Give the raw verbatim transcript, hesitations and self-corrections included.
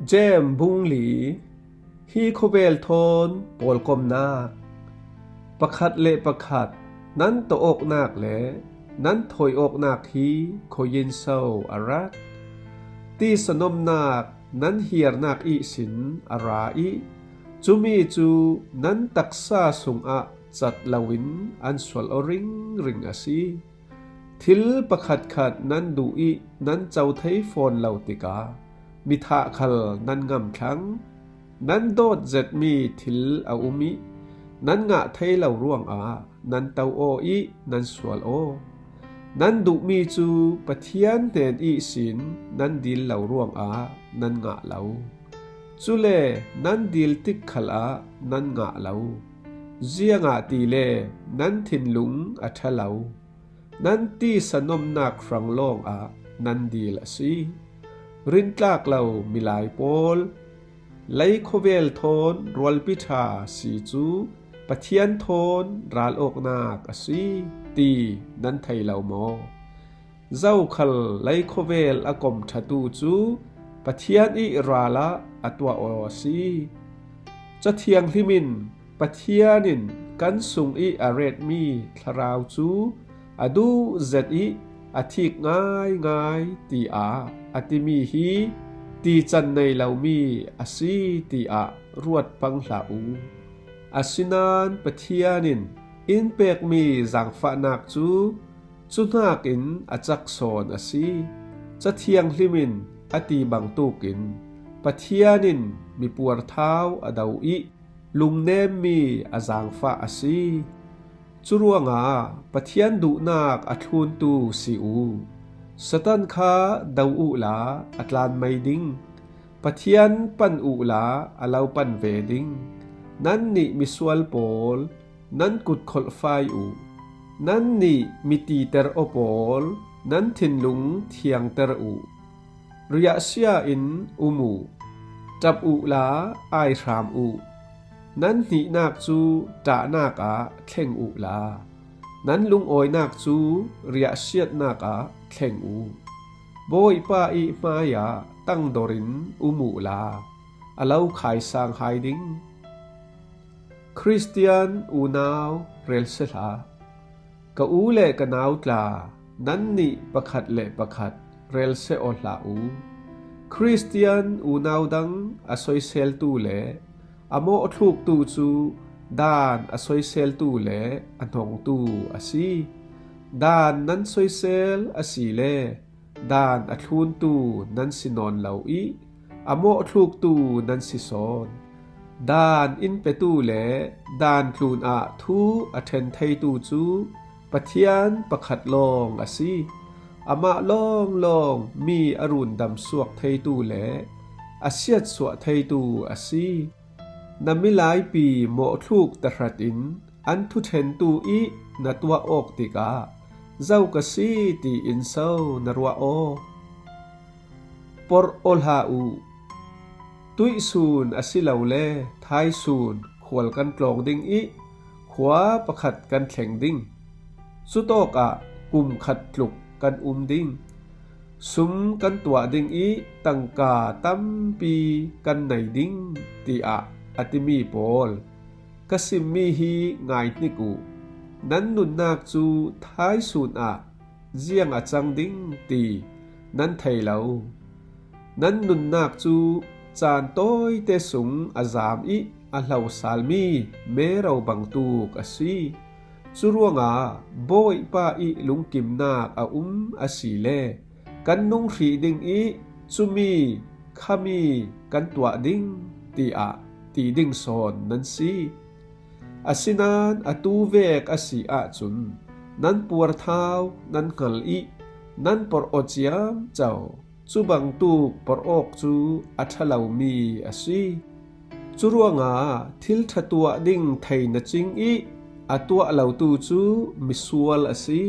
Jem bung li. Hi khuavel thawn pawlkomnak. Pakhat le pakhat nan tawh awknak le nan thawi awknak hi khuayin so a rak? Tisa nomnak nan hiarnak ihsin a ra ih, cumi cu nan taksa sungah cat loin an sual aw ringring a si. Thil pakhatkhat nan duh ih nan co thei fawn lo tikah mithah khal nan ngamthlang. Nan dawt zetmi thil a um ih nan ngah thei lo ruangah nan to aw ih nan sual aw. Nan duhmi cu Pathian hnen ihsin nan dil lo ruangah nan ngah lo. Cule nan dil tik khalah nan ngah lo. Ziangahtile nan thinlung a ṭha lo. Nan tisa nomnak hrang lawngah nan dil a si. Rintlak lo milai pawl, lei khuavel thawn rualpi ṭha si cu Pathian thawn ral awknak a si ti nan thei lo maw? Zokhal lei khuavel a kom ṭhatu cu Pathian ih ral ah a tuah aw a si. Ca Thianghlim in Pathian in kan sung ih a retmi thlarau cu a duh zet ih a thik ngaingai tiah a timi hi tican nei lomi a si tiah ruat pang hlah u. Asinain Pathian in in pekmi zaangfahnak cu cuhnakin a cak sawn a si. Ca Thianghlim in a ti bangtukin Pathian in mipuar thau a do ih lungnemmi a zaangfah a si. Curuangah Pathian duhnak a thluntu si u. Satan kha do uhla a tlan mai ding. Pathian pan uhla a lo pan ve ding. Nannih misual pawl, nan kut kholhfai uh. Nannih mititer aw pawl, nan thinlung thiangter uh. Riahsia in um uh. Ṭap uhla aihram uh. Nan hnihnak cu ṭahnak ah thleng uhla, nan lungawinak cu riahsiatnak ah thleng uh. Bawipa ih hmaiah tangdor in um uhla, a lo khaisang hai ding. Khristian unau relsia hlah. Ka u le ka nau tla, nannih pakhat le pakhat relsia aw hlah u. Khristian unau dang a soiseltu le a mawhthluktu cu Daan a soiseltu le a hnongtu a si. Daan nan soisel asile Daan a thluntu nan si nawn lo ih a mawhthluktu nan si sawn. Daan in petu le Daan tlunah thu a ṭhen theitu cu Pathian pakhat lawng a si. Amah lawnglawng mi a rundam suak theitu le a siatsuah theitu a si. Na milaipi mawhthluk tahratin an thuṭhentu ih na tuah awk tikah zo ka si tiin so na ruah aw? Porh aw hlah uh. Tuihsun asilole thaisun khual kan tlawng ding ih khua pakhat kan thleng ding. Cutawkah kum khat tluk kan um ding. Sum kan tuah ding ih tangka tampi kan nei ding, tiah a timi pawl, ka simmi hi ngaihnik uh. Nan nunnak cu thaisun ah ziang a cang ding ti nan thei lo. Nan nunnak cu caan tawite sung a zaam ih a hlosalmi mero bangtuk a si. Curuangah Bawipa ih lungkimnak a um asile kan nung hrih ding ih cumi khami kan tuah ding, tiah ti ding sawn nan si. Asinain atu vek a si ahcun nan puarthau nan hngal ih nan porh aw ciamco. Cu bangtuk porh awk cu a ṭha lomi a si. Curuangah thil ṭha tuah ding thei na cing ih a tuah lotu cu misual a si,